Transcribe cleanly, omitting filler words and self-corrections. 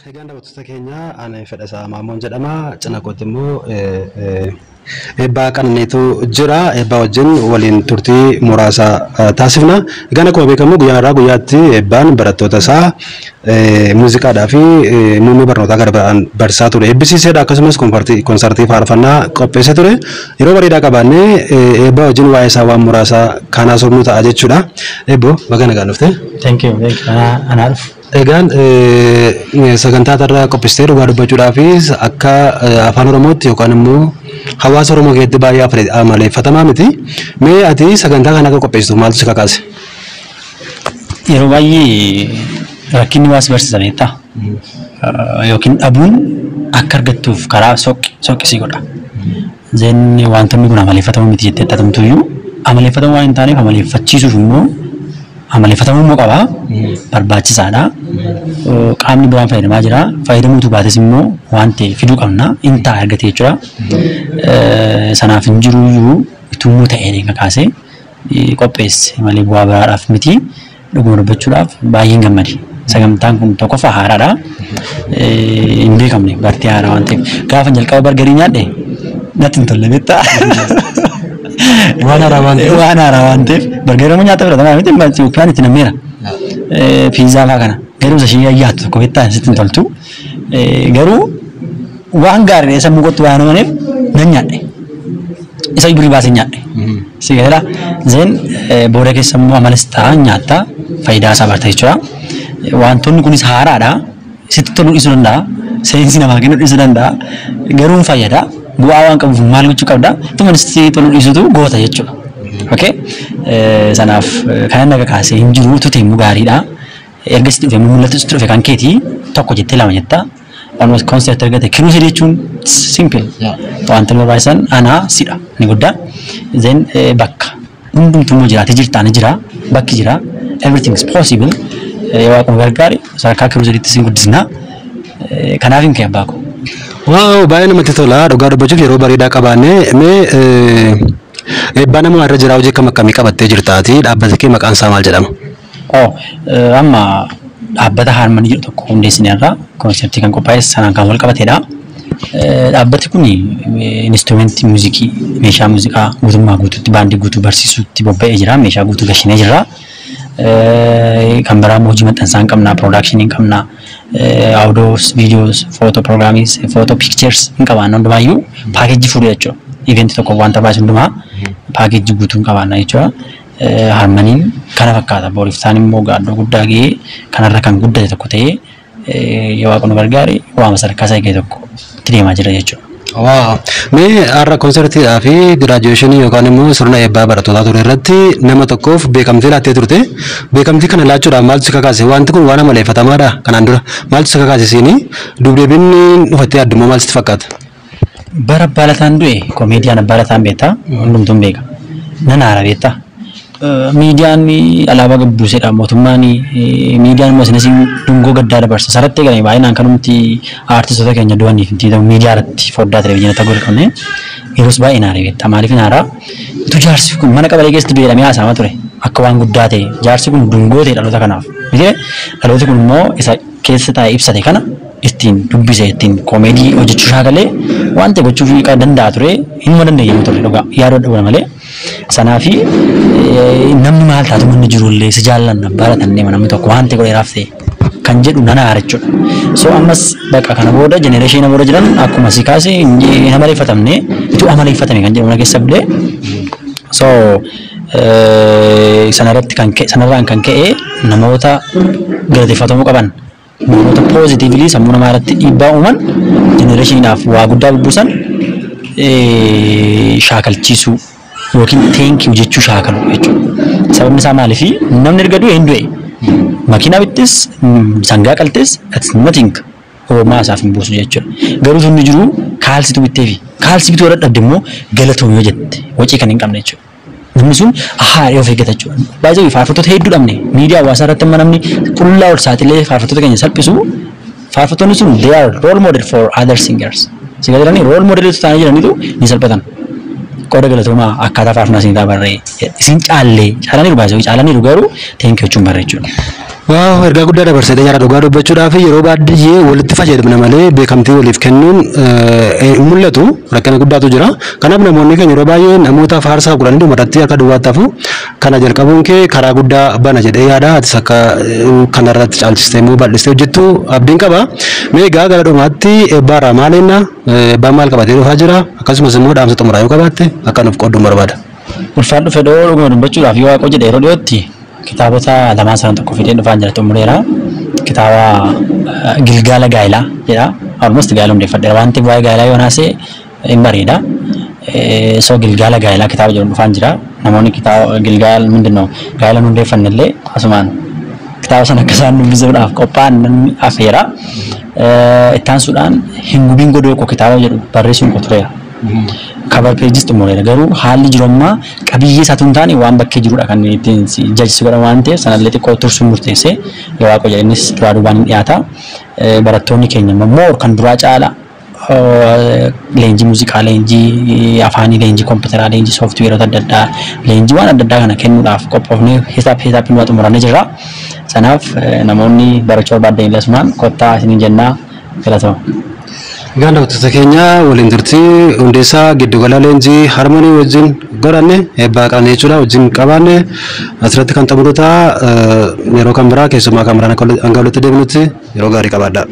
Egaan daawwattoota keenya, ani Fedhasaa Maamoon jedhama. Cina kootti immoo Eebbaa Qananiitu jira. Eebbaa wajjin waliin turtii muraasa taasifna. Egaan akkuma beekamu guyyaa irraa guyyaatti Eebbaan barattoota isaa muuziqaadhaa fi muummee barnootaa gara biraan barsiisaa ture. Eebbisiiseedha, akkasumas konsartii faarfannaa qopheessee ture. Yeroo bareedaa qabaannee Eebbaa wajjin waa'ee isaa waan muraasa kan haasofnu ta'a jechuudha. Eebboo, baga nagaan dhufte. Thank you, thank you. Anaa dhufu. Egaan sagantaa irraa qopheessitee dhugaa dubbachuudhaafis akka afaan Oromootti yookaan immoo hawaasa Oromoo keessatti baay'ee amaleeffatamaa miti. Mee ati sagantaa kana akka qopheessitu maaltu si kakaase? Yeroo baay'ee rakkinni waas barsiisa, beektaa? Yookiin dhabuun akka argattuuf karaa soqqisii godha. Then wantoonni kun amaleeffatamuu miti jettee xaxamtuyyuu, amaleeffatamuu waan hin taaneef amaleeffachiisuuf immoo amaleeffatamuu immoo qaba. Barbaachisaadha. Qaamni biraan fayyadamaa jira. Fayyadamuutu baates immoo waan ta'e fiduu qabna. In ta'a argate jechuudha. Sanaaf hin jiruyyuu itummoo ta'ee kakaasee qopheesse malee bu'aa biraadhaaf miti. Dhuguma dubbachuudhaaf baay'een gammade. Sagantaan kun tokkoffaa haaraadha. Hin beekamne, bartee haaraa waan ta'eef. Gaafa jalqaba bargarii nyaadhe natti hin tolle, beektaa? Waan haaraa waan ta'eef. Waan haaraa waan ta'eef bargarii immoo nyaata fudhatamaa miti, Itoophiyaan itti nammeera. Piizaa fa'aa kana. Garuu isa ishee yaattu tokko, beektaa, sitti hin toltu. Garuu waan gaarii sammuu kootti waan amaneef nan nyaadhe. Isa durii baasee nyaadhe. Si galeera. Then booda keessa immoo amalas ta'a, nyaatta, faayidaa isaa barta jechuudha. Wantoonni kunis haaraadha. Sitti toluu dhiisuu danda'a. Seensi namaa kennuu dhiisuu danda'a. Garuu hin fayyada. Bu'aa waan qabuuf maal gochuu qabda? Tuma sitti toluu dhiisutu goota jechuudha. Okay? Sanaaf kan naga kaasee hin jiru utuu ta'e immoo gaariidha. Erga sitti dhufe, mul'atu sitti dhufe, kan keetii tokko jettee lama jetta. Almost concert argate crusade jechuun simple. Wanti barbaachisan anaa sidha ni guddaa. Then bakka hundumtuu immoo jiraatee jirta, ni jira, bakki jira, everything is possible. Yoo Waaquma gargaare sadarkaa crusadeetti sin guddisna. Kanaaf hin ka'e, abbaa koo. Wow, baay'ee namatti tola. Dhugaa dubbachuuf yeroo bareedaa qabaanne. Mee Eebbaa nama irra jira, hojii akkam akkamii qabattee jirtaati? Dhaabbati kee maqaan isaa maal jedhama? Oh, amma dhaabbata Harmony jedhu tokko hundeessineerra, koonsertii kan qophaa'e sanaan kan wal qabatedha. Dhaabbati kun instrumentii muuziqii, meeshaa muuziqaa guutummaa guutuutti, baandii guutuu barsiisuutti bobba'ee jira. Meeshaa guutuu gashinee jira. Kan biraa immoo hojii maxxansaa hin qabna, productionii hin qabna, audios, videos, photo programmes, photo pictures hin qabaanna, hundumaayyuu packageii fuudhu jechuudha. Eventii tokko wanta baasu hundumaa packageii guutuu hin qabaanna jechuudha. Harmonyn kana fakkaata. Booriftaan immoo gaaddoo guddaa gahee kanarra kan guddate tokko ta'ee, yoo Waaqa nu gargaare waama sadarkaa isaa eegate tokko itti deemaa jira jechuudha. Wow. Mee har'a konsertiidhaa fi graduationii yookaan immoo sirna eebbaa barattootaa ture irratti nama tokkoof beekamtii laattee turte. Beekamtii kana laachuudhaaf maaltu si kakaase? Wanti kun waan amaleeffatamaadha kanaan dura. Maaltu si kakaase siinii? Dubdeebiin dhufattee addummoo maal sitti fakkaata? Bara Abbaa Lataan du'e, komeediyaan Abbaa Lataan beektaa? Hundumtuun beeka. Nan aara, beektaa? Miidiyaan alaabaa gabbuusedha. Mootummaan miidiyaan immoo isinis dungoo gaddaa dabarsa. Sarratti eegame baay'inaan kanumti aartistoota keenya du'aniif miidiyaa irratti foddaa televezyiinii ta'uu qabne. Yeroos baay'ee naara, beektaa? Maaliif naara? Utuu jaarsi kun mana qabalee keessatti du'e haasa'ama ture. Akka waan guddaa ta'e. Jaarsi kun dungoo ta'e dhaloota kanaaf. Miti dhalooti kun immoo isa keessa taa'ee ibsate kana ittiin dubbise, ittiin koomeedii hojjechuu shaakalee waan ta'e gochuu danda'a ture, hinuma dandeenye ture, dhugaa yaaduu dhabuu malee. Sanaafi namni maal taatu manni jirullee si jaallanna baratannee namni tokko waan ta'e godheeraaf ta'e kan jedhu nan aara jechuudha. So ammas bakka kana booda generationii booda jiran akkuma si kaase hin amaleeffatamne, utuu amaleeffatame kan jedhu mana keessa bulee. So sanarratti kan ka'e, sanarraan kan ka'e, namoota galateeffatamuu qaban, namoota positively sammuu namaa irratti dhiibbaa uuman, generationiidhaaf waa guddaa bubbusan shaakalchiisuu yookiin thank you jechuu shaakalu jechuudha. Sababni isaa maaliifi namni erga du'e hin du'e. Makiinaa bittis, sangaa qaltes, that's nothing. Homaa isaaf hin buusu jechuudha. Garuu sunni jiru kaalsitu bitteefi kaalsi bituu dadhabde immoo galatoomi yoo jette wacii kan hin qabne jechuudha. Namni sun ahaa of eeggata jechuudha. Baay'ee faarfattoota hedduu dhabne. Miidiyaa hawaasaa irratti amma namni qullaa ol saaxilee faarfattoota keenya salphisu. Faarfattoonni sun, they are role model for other singers. Si gadiranii role model ta'anii jiranitu ni salphatan. Qooda galatoomaa akkaataa faarfannaa isin barree isin caallee caalaniiru, baay'ee caalaniiru, garuu thank you jechuun barree jechuudha. Waaw, ergaa guddaa dabarsitee jira. Dhugaa dubbachuudhaaf yeroo baadiyee walitti fayyadamna malee beekamtii waliif kennuun hin mul'atu, rakkina guddaatu jira. Kanaaf namoonni keenya yeroo baay'ee namoota faarsaa godhanii dhumarratti akka duwwaatti hafu. Kana jalqabuun kee karaa guddaa bana jedhee yaada. Atis akka kanarratti caalchistee immoo bal'istee hojjettu abdiin qaba. Mee egaa gara dhumaatti eebbaarraa maal eenna? Eebbaan maal qabatee dhufaa jira? Akkasumas immoo dhaamsa xumuraa yoo qabaatte akka nuuf qoodduun barbaada. Ulfaan dhufe dhoo, dhuguma dubbachuudhaaf yoo Waaqoo jedhe yeroo dhiyootti kitaabota lamaan sana tokko fidee dhufaan jira, xumureera. Kitaaba Gilgaala Gaayilaa jedha. Almost gaayila hundeeffadheera waan ta'eef waa'ee gaayilaa yoo naasee hin bareeda. So Gilgaala Gaayilaa kitaaba jedhu dhufaan jira. Namoonni kitaaba Gilgaala ምንድን ነው gaayila hundeeffanne illee asumaan kitaaba sana akka isaan dubbisuudhaaf qophaa'an namni afeera. Ittaansuudhaan Hin Gubiin Godoo Koo kitaaba jedhu barreessuun koo tureera. Cover pages xumureera, garuu haalli jiru ammaa qabiyyee isaatu hin taane waan bakkee jirudha kan ittiin jajjisu godhan waan ta'eef sanallee xiqqoo tursuun murteessee, yoo Waaqa jedhe innis duraa duubaan hin dhiyaata. Barattoonni keenya immoo kan duraa caala leenjii muuziqaa, leenjii afaanii, leenjii kompiitaraa, leenjii sooftiweerota adda addaa, leenjii waan adda addaa kana kennuudhaaf qophoofnee hisaab hisaabni waa xumurannee jirra. Sanaaf namoonni barachuu barbaadan illee asumaan kottaa isiniin jennaa, galatoomaa. Egaa daawwattoota keenya, waliin turtii hundeessaa giddugala leenjii Harmonii wajjin godhanne, Eebbaa Qabne jechuudha, wajjin qabaanne asirratti kan xumuru ta'a. Yeroo kan biraa keessumaa kan biraan hanga walitti deebinutti yeroo gaarii qabaadhaa.